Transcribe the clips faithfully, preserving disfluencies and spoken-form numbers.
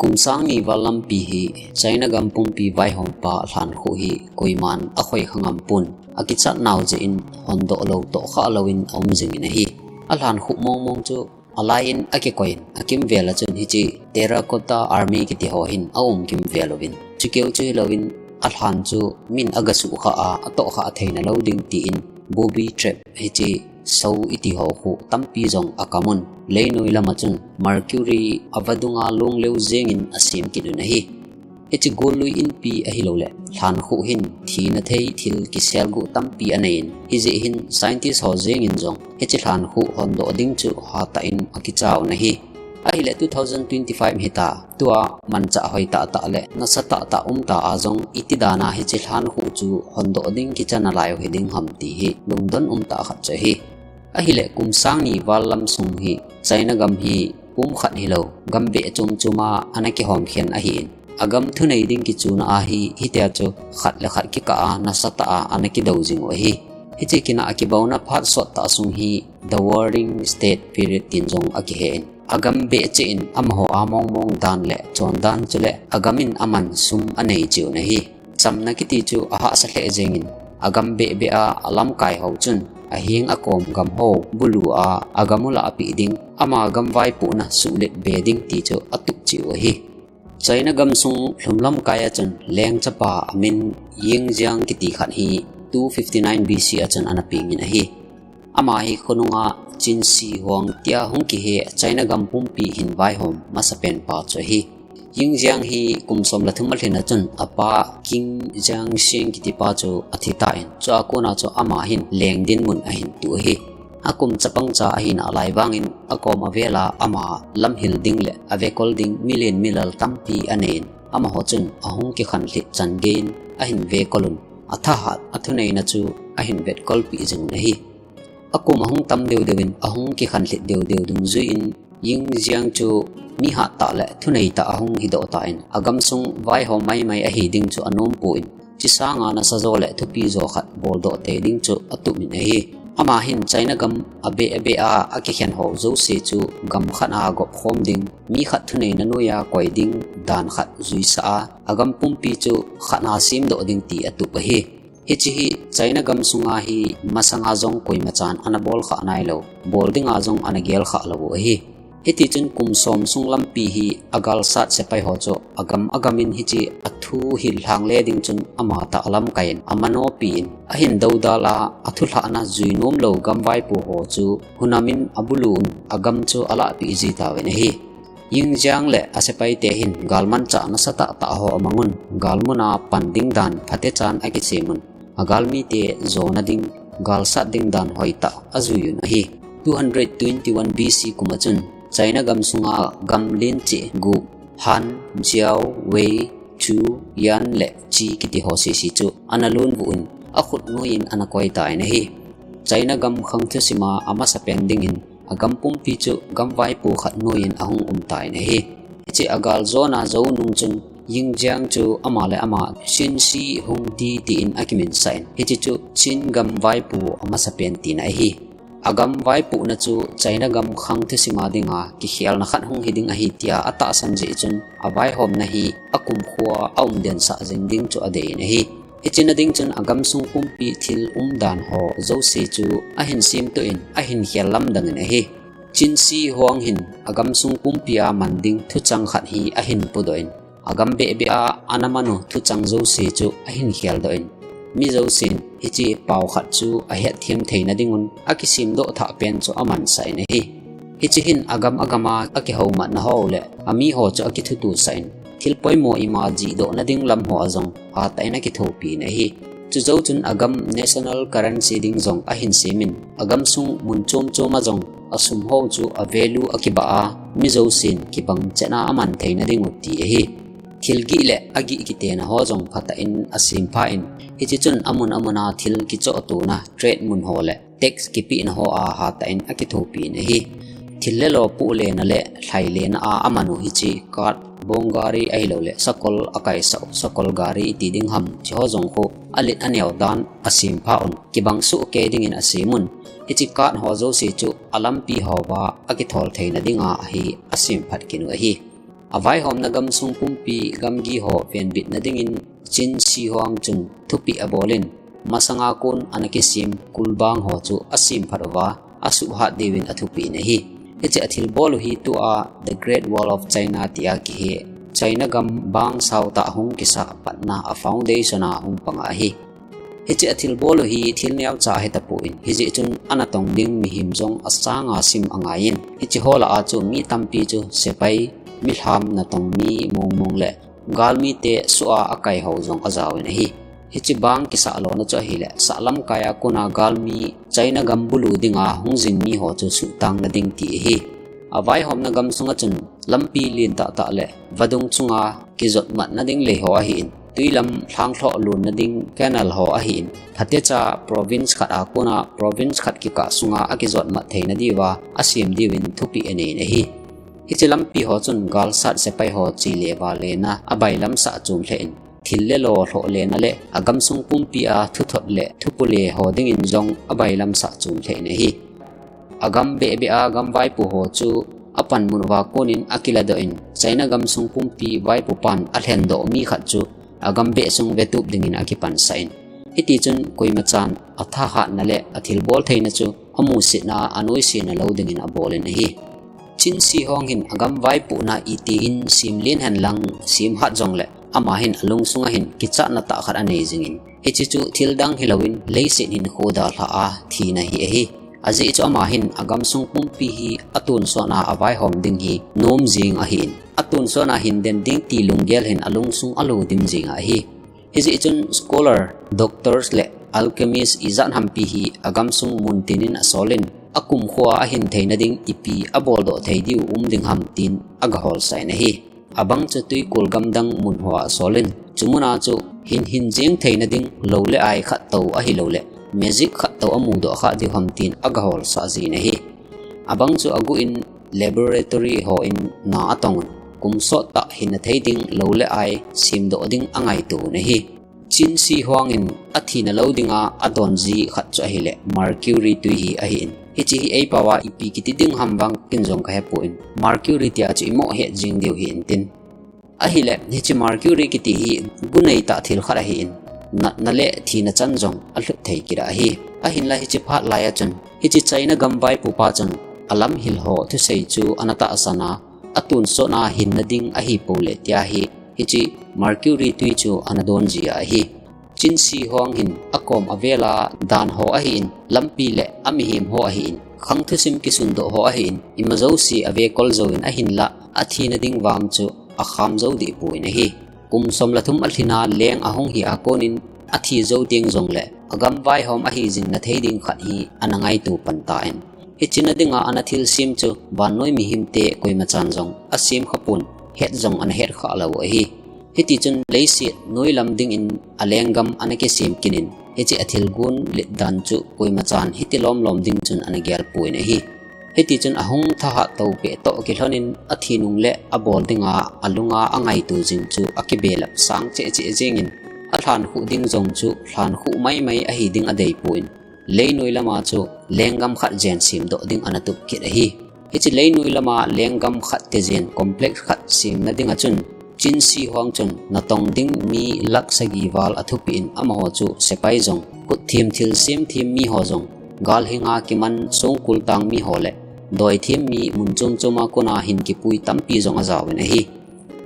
Kum sang ni val lampi hi China gam pumpi vaihompa lhankhuh hi koiman akhoi kha ngam pon, akichat nau jeh in hondoh lou toh kha louvin aum jingin ahi. Alhankhuh mongmong chu alai in akikoi in, akimvel a chun hiche Terracotta Army kiti ho hin aum kimvel uvin, chukeu chu hilouvin alhan chu min agasuh kha a, atoh kha theina lou ding tin booby trap hiche sou iti ho khu tampi jong akam un, leinoi lam a chun mercury avadung a long leu jeng in asem kit un ahi. Hiche gollui inpi ahilouleh lhankhuh hin thina thei thil kiselguh tampi anei in, hijeh hin scientist ho jeng in jong hiche lhankhuh hondoh ding chu hatah in akicha un ahi. Ahileh two thousand twenty-five hita, tua manchah hoi tahtah le nasa tahtah um ta a jong iti dan a hiche lhankhuh chu hondoh ding kicha nalai u hiding ham ti hi lungdon um tah khat chu ahi. Ahileh kum sang ni val lam sung hi China gam hi pumkhat hilou, gam beh chom chom a ana kihom khen ahin, agam thunei ding kichuna a hi, hitia chu khat le khat kikah a nasatah a ana kidou jing u ahi. Hiche kin a akibouna phat sot tah sung hi The Warring State Period tin jong akihen, agam beh cheh in amaho a mongmong dan le chondan chule agam in aman sum anei cheh un ahi. Chamna kiti chu ahahsa lheh jeng in, agam beh beh a alamkai ho chun aheng akom gam ho bulu a agam u lahpeh ding, ama gam vaipohna suhlet be ding ti chu atup cheh u ahi. China gam sung lhum lamkai a chun lengchapa amin Ying Jiang kiti khat hi two fifty-nine B C a chun ana peng in ahi. Ama hi khonung a Qin Shi Huang tia hung kihe China gam pumpi hin vaihom masapen pa chu ahi. Ying Jiang hi kum som le thum alhin a chun apa Qin Jiangsheng kiti pa chu athi tan, chua kon a chu ama hin leng dinmun ahin tu ahi. Akum chapang cha ahina lai vang in akom avel a ama lamhil ding le avekol ding milen milal tampi anei in, amaho chun ahung kikhanlhit chan gei in ahin vekol un, athahat athuneina chu ahin vetkolpeh jing un ahi. Akum ahung tam deu deu in, ahung kikhanlhit deu deu dungjui in, Ying Jiang chu mi hattah le thunei tah ahung hidoh tan, agam sung vaihom maimai ahi ding chu anom pon, hiche sanga nasajo le thupijo khat boldoh tei ding chu atup in ahi. Ama hin China gam abeh abeh a akikhen ho jouse chu gam khat a gop khom ding, mi khat thuneina noi a koi ding dan khat juisah a, agam pumpi chu khat a semdoh ding ti atup ahi. Hiche hi China gam sunga hi masanga jong koimachan ana bol kha nailou, bol dinga jong ana gel kha lou u ahi. Hitichun kum som sung lampi hi agalsat sepai ho chu agam agam in hiche athu hil lhang le ding chun amatah alamkai in amanopi in ahin doudal a, athulhahna jui nomlou gam vaipo ho chu hunam in abulu un agam chu alahpeh ji tauvin ahi. Ying Jiang le asepaite hin galmanchah nasatah tah ho amang un, galmun a pan ding dan phatechan akisem un, agalmite jona ding, galsat ding dan hoitah ajui un ahi. Two hundred twenty-one B C kum a chun China gam sunga gam len cheh gup Han, Zhao, Wei, Chu, Yan le Qi kiti ho sese chu ana lunvuh un, akhut noi in ana koi tan ahi. China gam khang thusim a amasapen dingin agam pumpi chu gam vaipo khat noi in ahung um tan ahi. Hiche agal jona jou nung chun Ying Jiang chu ama le ama Qin Shi Huangdi tin akimin sah in, hiche chu Qin gam vaipo amasapen tina ahi. Agam vaipohna chu China gam khang thusim a dinga kikhelna khat hung hiding ahi tia atahsan jeh chun, avaihomna hi akumkho a aumden sah jing ding chu adei in ahi. Hiche na ding chun agam sung pumpi thil umdan ho jouse chu ahin semtoh in, ahin khel lamdang in ahi. Qin Shi Huang hin agam sung pumpi a man ding thuchang khat hi ahin podoh in, agam beh beh a ana man u thuchang jouse chu ahin kheldoh in, mi jousen hiche pao khat chu ahetthem theina ding un akisemdoh thah pen chu amansah in ahi. Hiche hin agam agam a akihoumatna ho le amiho chu akithutup sah in, thil poimo ima jihdohna ding lam ho a jong hatah in akithopi in ahi. Chujou chun agam national currency ding jong ahin sem in, agam sung mun chom chom a jong asum ho chu avalue akibah a, mi jousen kibang chet a aman theina ding u ti ahi. Thil gih le agih kitena ho jong phatah in asempha in, hiche chun amun amun a thil kichohtona trade mun ho le tax kipehna ho a hatah in akithopi in ahi. Thil le lo pohlena le lhailena a aman u hiche cart, bong gari ahilouleh sakol akaisah u, sakol gari iti ding ham, hiche ho jong khu alet aneo dan asempha un, kibang sohkei dingin asem un, hiche cart ho jouse chu alampi houva akithol theina dinga hi asemphat kit u ahi. Avaihomna gamsung pumpi gamgi ho venbitna dingin Qin Shi Huang chun thupeh abolin, masanga kon ana kisem kulbang ho chu asem phat uva, asuhhat diuvin athupeh in ahi. Hiche athilbol u hi tua The Great Wall of China tia kihe, China gam bang sao tah hung kisah patna a foundation a hung panga ahi. Hiche athilbol u hi thil neocha ahi tapon, hijeh chun ana tong ding mihem jong asanga sim angaiyin, hiche ho lah a chu mi tampi chu sepai, milham natong mi mongmong le galmite soh a akai ho jong ajaovin ahi. Hiche bang kisah lona chu ahileh, sahlamkai a kona galmi China gam bulu dinga hung jing mi ho chu suhtangna ding ti ahi. Avaihomna gamsunga chun lampi lentah tah le vadung chunga kijotmatna ding lei ho ahin, twilam lhanglhoh lonna ding canal ho ahin, phatecha province khat a kona province khat kikah sunga akijotmat theina diuva asem diuvin thupeh aneiyin ahi. Hiche lampi ho chun galsat sepai ho chele valena abailamsah chom lheh in, thil le lo lhoh lena le agamsung pumpi a thuthot le thupule ho dingin jong abailamsah chom lheh in ahi. Agam behbeh a gam vaipo ho chu apanmun uva konin akiladoh in, China gamsung pumpi vaipopan alhendoh mi khat chu agam beh sung vetup dingin akipansah in, hitichun koimachan athahatna le athilbol theina chu amusitna a anoisena lou dingin abolin ahi. Qin Shi Huang hin agam vaipohna iti hin semlen henlang, semhat jongle ama hin alungsunga hin kichatna tah khat anei jingin, hiche chu thildang hilouvin leiset hinkho dalha a thina hi ahi. Ajeh chu ama hin agamsung pumpi hi atonsot a avaihom ding hi nom jeng ahin, atonsot a hinden ding ti lunggel hin alungsung alo dim jeng ahi. Hijeh chun scholar, doctors le alchemist ijat hampi hi agamsung muntin in asolin, akumkhoa ahin theina ding ipi aboldoh thei diu um ding ham tin agaholsah in ahi. Abang chu twikol gamdang munhoa asolin, chumuna chu hin hin jeng theina ding lou le ai khattou ahilouleh magic khattou amudoh kha diu ham tin agaholsah jin ahi. Abang chu aguh in laboratory hon na atongun, kum sottah hinna thei ding lou le ai semdoh ding angaitoun ahi. Qin Shi Huang in athina lou dinga adonji khat chu ahileh mercury twi hi ahin, hiche hi eipaova ipi kiti ding ham vang ken jong kahepon, mercury tia chu imoh het jeng diu hintin. Ahileh hiche mercury kiti hi guneitah thil khat ahin, natna le thina chan jong alhut thei kit ahi. Ahinla hiche phat laiya chun hiche China gam vaipopa chun alamhil ho thusei chu ana tahsan a, atonsot a hinna ding ahipouleh tia hi hiche mercury twi chu ana donji ahi. Qin Shi Huang hin akom avela dan ho ahin, lampi le amihem ho ahin, khang thusim kisundoh ho ahin, imajouse avekol jouvin ahinla athina ding vang chu akham jou dehpon ahi. Kum som le thum alhina leng ahung hia konin athi jou teng jongle agam vaihom ahi jing nathei ding khat hi ana ngaito pantan, hiche na dinga ana thilsem chu vannoi mihemte koimachan jong asem khapon, het jong ana het khalou ahi. Hitichun leiset noilam dingin alenggam ana kisem kit in, hiche athilgon letdan chu koimachan hiti lomlom ding chun ana gelpon ahi. Hitichun ahung thahat toupeh toh kilhonin athinung le abol dinga alunga angaito jing chu akibelap sang cheh cheh jengin, alhankhuh ding jong chu lhankhuh maimai ahi ding adeipon, leinoi lama chu lenggam khat jen semdoh ding ana tup kit ahi. Hiche leinoi lama lenggam khat tijen complex khat semna dinga chun Qin Shi Huang chun natong ding mi lakh sagi val athupeh in, amaho chu sepai jong, khutthem thilsem them miho jong, galhinga kiman songkul tang miho le doithem mi mun chom choma kona hin kipui tampi jong ajaovin ahi.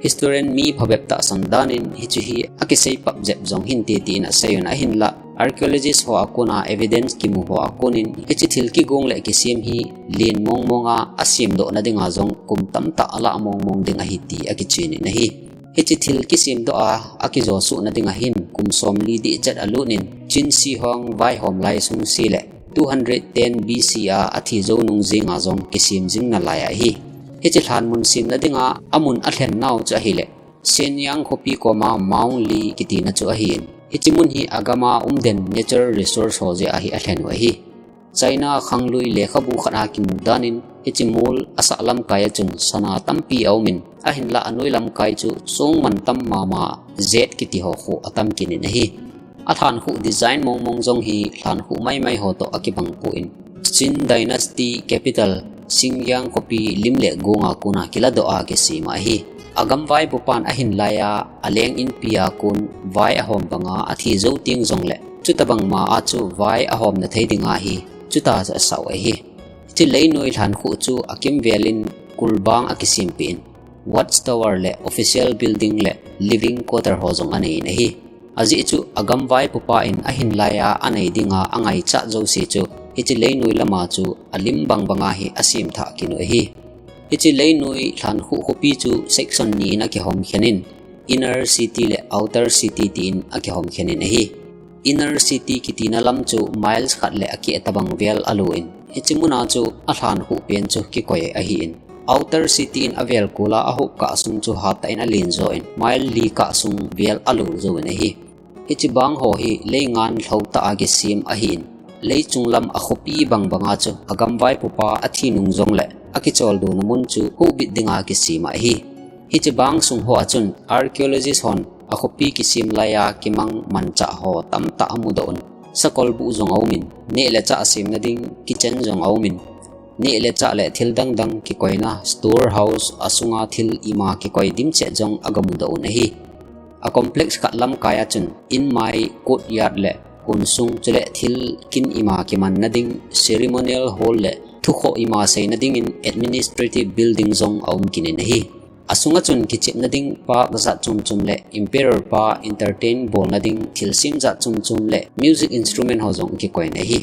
Historian mi phabep tahsan danin hiche hi akiseipap jep jong hinte tin aseiyun, ahinla archaeologist ho a kona evidence kimu ho a konin hiche thil kigong le kisem hi len mongmonga asemdohna dinga jong kum tamtah alah mongmong ding ahi ti akichenin ahi. Hiche thil kisemdoh a akijosuhna dinga hin kum somli dihchet alutnin Qin Shi Huang vaihom lai sungse le two hundred ten B C a athi jou nung jenga jong kisem jing nalai ahi. Hiche lhanmun semna dinga amun alhennau chu ahileh Shenyang khopi koma Mount Li kitina chu ahin, hiche mun hi agama umden natural resource ho jeh a hi alhen u ahi. China khanglui lekhabu khat a kimu danin hiche mol asah lamkai a chun sana tampi aumin, ahinla anoi lamkai chu song mantam mama jet kiti ho khu atam kit in ahi. Alhankhuh design mongmong jong hi lhankhuh maimai ho toh akibangpon, Qin Dynasty capital Shenyang khopi lim le gonga kona kiladoh a kisem ahi. Agam vaipopan ahin laiya, aleng inpi a kon vai ahom banga athi jou teng jongle, chutabang ma a chu vai ahomna thei dinga hi, chutia chu asah u ahi. Hiche leinoi lhankhuh chu akimvel in kulbang akisempeh in, Watchtower le official building le living quarter ho jong anei in ahi. Ajeh chu agam vaipopa in ahin laiya anei dinga angaichat jouse chu, hiche leinoi lama chu alim bang banga hi asemthah kit u ahi. Hiche leinoi lhankhuh khopi chu section ni in akihom khen in, Inner City le Outer City tin akihom khen in ahi. Inner City kitina lam chu miles khat le akeh tabang vel alou in, hiche muna chu alhankhuh pen chu kikoi ahin, Outer City in avel kol a ahop kah sung chu hatah in alen jo in, mile li kah sung vel alou jouvin ahi. Hiche bang ho hi leingan lhou tah a kisem ahin, leichung lam a khopi bang banga chu agam vaipopa athi nung jongle akicholdo na mun chu huhbit dinga kisem ahi. Hiche bang sung hoa chun archaeologist hon akhopi kisem laiya kimang manchah ho tamtah amudoh un, sakol buh jong aumin, neh le chah semna ding kitchen jong aumin, neh le chah le thil dangdang kikoina storehouse asunga thil ima kikoi dimchet jong agamudoh un ahi. A complex khat lamkai a chun inmai, courtyard le kunsung chule thil kin ima kimanna ding ceremonial hall le thukhoh ima seina dingin administrative building jong aum kit in ahi. Asunga chun kichepna ding park jat chomchom le emperor pa entertain bolna ding thilsem jat chomchom le music instrument ho jong kikoi in ahi.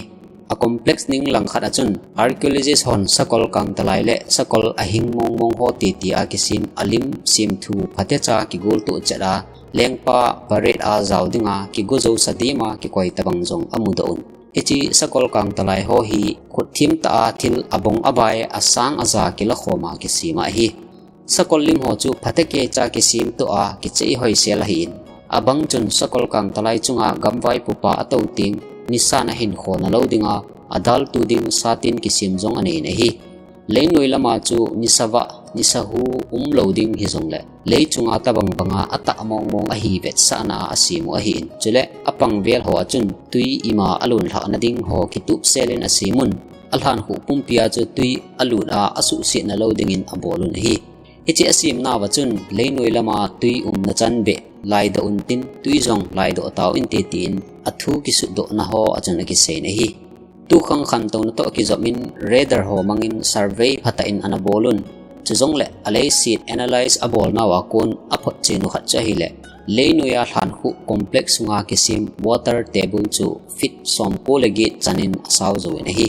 A complex ning langkhat a chun archaeologist hon sakol kangtalai le sakol ahing mongmong ho titi a kisem alim semthu phatecha kigoltoh chet a, lengpa parade a jao dinga kigojo sa dima kikoi tabang jong amudoh un. Hiche sakol kangtalai ho hi khut themtah a thil abong abai asang aja kilakhom a kisem ahi. Sakol lim ho chu phatecha kisemtoh a kichei hoisel ahin, abang chun sakol kangtalai chunga gam vaipopa atou teng nisan ahin khona lou dinga adaltu ding satin kisem jong anei in ahi. Leinoi lama chu nisavah, nisahu umlou ding hijongle, leichunga tabang banga atah mongmong ahi vetsahna a asem u ahin, chule apang vel ho a chun twi ima alunlhahna ding ho kitupsel in asem un, alhankhuh pumpi a chu twi alut a asuhsetna lou dingin abol un ahi. Hiche asemnauva chun leinoi lama twi umna chan beh laidoh untin, twi jong laidoh tauvinte tin athu kisutdohna ho a chun akisei in ahi. Tukhang khantouna toh kijopin radar ho mangin survey phatah in anabol un. Chujongle aleiset analyze abolnauva kon aphotchen u khat chu ahile, leinoiya lhankhuh complex sunga kisem water table chu feet somko le get chanin asao jouvin ahi.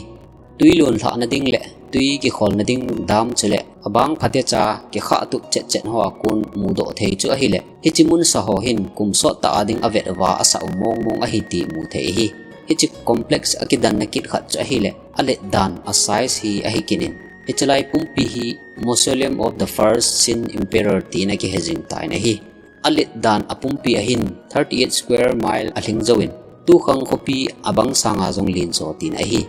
Twi lunlhahna ding le twi kikholna ding dam chule abang phatecha kikhahtup chetchet hoa kon mudoh thei chu ahile, hiche munsa ho hin kum sottah a ding avet uva asah u mongmong ahi ti muthei ahi. Hiche complex akidanna kit khat chu ahile, aletdan a size hi ahi kit in, hiche lai pumpi hi Mausoleum of the First Shin Emperor tin akihejing tan ahi. Aletdan apumpi ahin thirty-eight square mile alhing jouvin, tukhang khopi abang sanga jong lenjo tina ahi.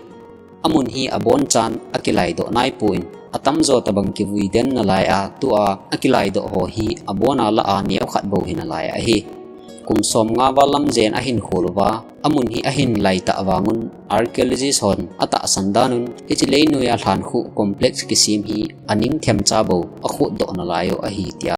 Amun hi abonchan akilaidoh naipon, atamjo tobang kivui den nalai a, tua akilaidoh ho hi abona lah a neokhat bou hinalai ahi. Kum somnga val lam jen ahin khol uva, amun hi ahin laitah vangun, archaeologist hon atahsan danun, hiche leinoiya lhankhuh complex kisem hi aning themcha bou akhutdoh nalai u ahi tia